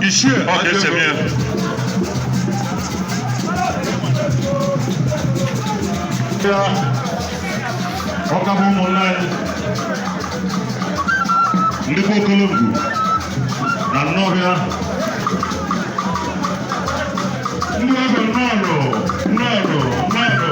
Ichie ọ ga-ese m ya. Ya ọka bụ ụmụnna anyị ndị bụ Okolongwu na Nnọbịa, ndị ọgọ, nnọọnụ, nnọọnụ, nnọọnụ.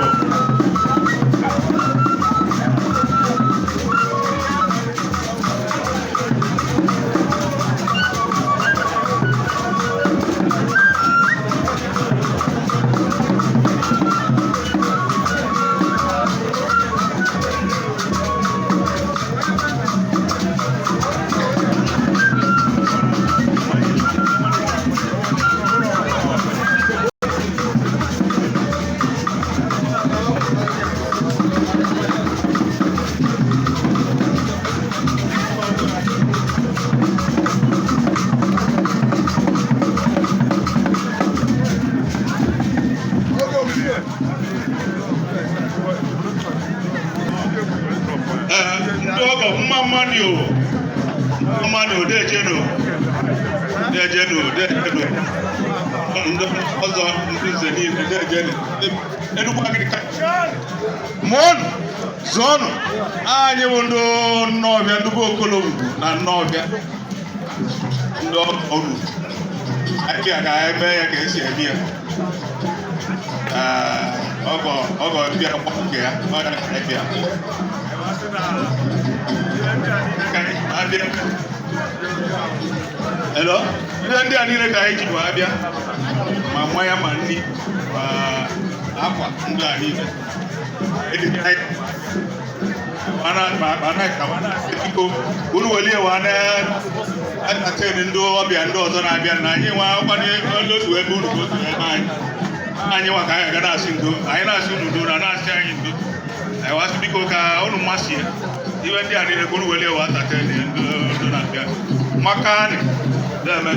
Ee, ndị ọgọ, mma mmanụ o, mma mmanụ o, dejenu, dejenu, dejenu. Ndị ọzọ, ndị nze niile, dejenu. Enugwu Agidi mụọnụ, zụọnụ. Anyị bụ ndị Nnọbịa, ndị bụ Okolongwu na Nnọbịa, ndị ọrụ anyị ka anyị mee ya ka esi eme ya. Ee, ọgọ, ọgọ bịa nke ya, ọ ya ka anyị bịa. Abịa. Hello? Ihe ndị a niile ka anyị ji wee abịa, ma mmanya, ma nri, ma akwa, ndị a niile. Biko, unu welie wa na-entertain ndị ọbịa ndị ọzọ na-abịa na anyị nwa akwanye n'otu ebe unu ka otu ebe anyị. Anyị nwa ka anyị ga na-asị ndo, anyị na-asị unu ndo na na-asị anyị ndo. Anyị wasị, biko, ka unu masie ibe ndị a niile ka unu welie wa entertain ndị na-abịa maka anyị na-eme.